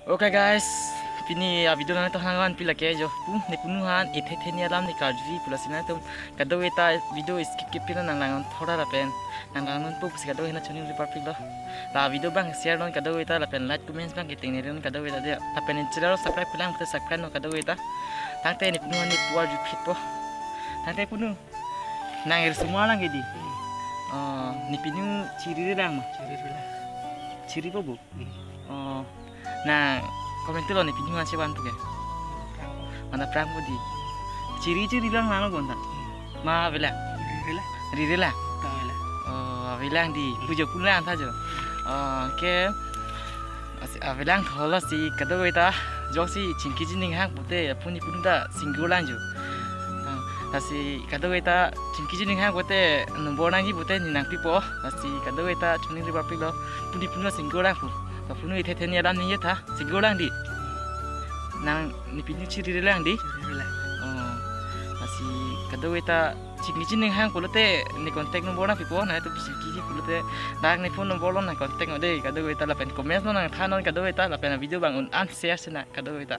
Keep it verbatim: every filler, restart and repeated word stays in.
Okay guys, pini a video nangtum hang an pila ke jo pu ne punu han ethe the ni alam ne karjuji pu lasi nangtum kadokave ta video skip skip pina nang lang thora lapen nang lang non po pusi kadokave na channel Republic lo. La video bang share non kadokave ta lapen like comments bang kiting ne non kadokave ta de lapen in channel subscribe lang te subscribe non kadokave ta. Tangte ne punu han ne puar ju phit po. Tangte punu nang er semua lang ke di. Oh, ne punu chiri re lang ma. Chiri re lang. Chiri po bu. Hmm. Oh, na comment lo ne pinu ansi ban puke. Mana prang po di. Chiri chiri lang nang lo bonta. Ma avelang. Riri la. Riri la. Ta avelang. Oh, avelang di. Pujo pulang ta jo. Oh, ke. Asi avelang tholo si kadokave ta. Jok si chingki jining hang pute puni puni ta single lang jo. Ah, asi kadokave ta chingki jining hang pute number nangji pute ne nangpi po. Asi kadokave ta chunning riba pilo. Puni puni single lang pu. Ta punu ethe the ni alam ni ye tha. Single lang di. Nang ne punu chiri re lang di. Chiri re lang. Oh. Asi kadokave ta chingki jining hang pulote ne contact number nangpi po na tu chingki ji pulote dak ne phone number lo nang contact non de kadokave ta lapen comments lo nang than non kadokave ta lapen video bang un an share sena kadokave ta.